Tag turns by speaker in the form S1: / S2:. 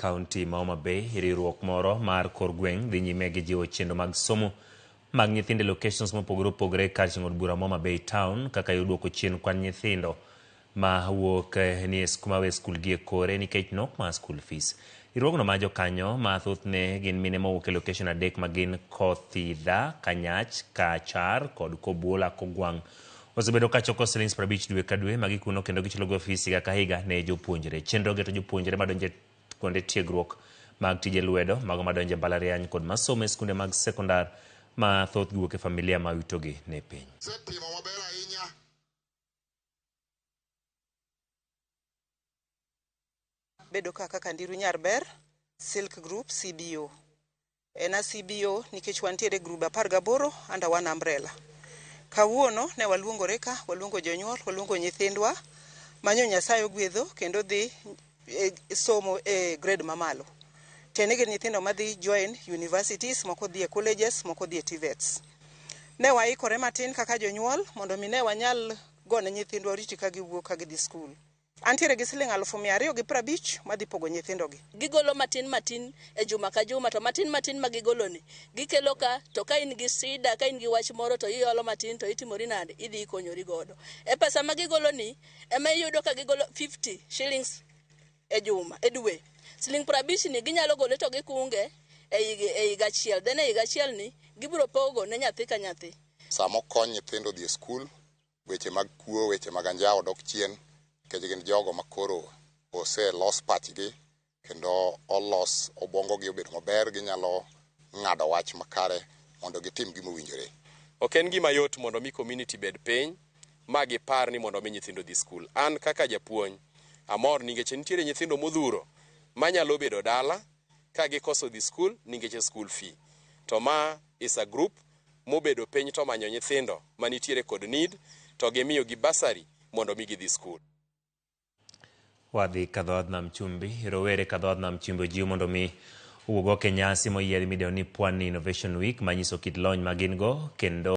S1: kaunti ma Homa Bay, riwruok moro mar kor gweng' dhi nyime gi jiwo chenro mag somo mag nyithindo e locations mopogore opogore kar ching'o od bura ma Homa Bay town kaka yor duoko chien kwan nyithindo ma wuok ni e ma we skul gi e kore nikech nok mar school fees. Riwruogno ma jokanyo ma thothne gin mine mowuok e location adek ma gin Kothidha, Kanyach, Kachar kod Kobwola Kogwang' osebedo ka choko silings 50 dwe ka dwe ma gikuno kendo gichulogo fees higa ka higa ne jopuonjre. Chenro geto jopuonjre madonjo e kuonde tiegruok mag tije lwedo, mago madonjo e mbalariany kod masomo e skunde mag sekondar ma thothgi wuok e familia ma yutogi ni piny.
S2: Setimo maber ahinya.
S3: Bedo ka kaka Ndiru Nyar Ber, Silk Group CBO. En a CBO nikech wantiere grube 18 under one umbrella. Kawuono ne waluongore ka, waluongo jonyuol, waluongo nyithindwa manyo Nyasaye ogwedho kendo dhi e, somo e grade mamalo. Tiende gin nyithindo madhi join universities, moko dhi e colleges, moko dhi e TVETs. Ne waikore matin kaka jonyuol mondo mi ne wanyal gone nyithindwa oriti ka giwuok ka gidhi skul. Antiere gi siling 250,000 madhi pogo nyithindogi.
S4: Gigolo matin matin e juma ka juma to matin matin ma gigolo ni gikelo ka to ka in gi sida ka in gi wach moro to iolo matin to itimori nade idhi ikonyori godo. E pesa ma gigolo ni ema iyudo ka gigolo 50 shillings e juma e dwe. Siling 50 ni ginyalo gole to gikunge e higa achiel. Then e higa achiel ni gibiro pogo ne nyathi ka nyathi.
S2: Sama okony nyithindo dhi e skul, weche mag kuo, weche mag anjawo dok chien nikech gin jogo ma koro oselos pachgi kendo olos obwongogi obedo maber, ginyalo ng'ado wach makare mondo gitim gima owinjore.
S5: Ok en gima yot mondo mi community bed piny ma gipar ni mondo mi nyithindo odhi skul. An kaka japuonj amor nikech nitiere nyithindo modhuro manyalo bedo dala ka gikoso dhi skul nikech school fee. To ma is a group mobedo piny to manyo nyithindo manitiere kod need to gimiyo gi bursary mondo mi gidhi skul.
S1: Wadhi kadhowadh nam chumbi. Rowere kadhowadh nam chumbi ojiw mondo mi owuog oko e nyasi moyier midendo ni Pwani Innovation Week manyiso kit lony ma gin go kendo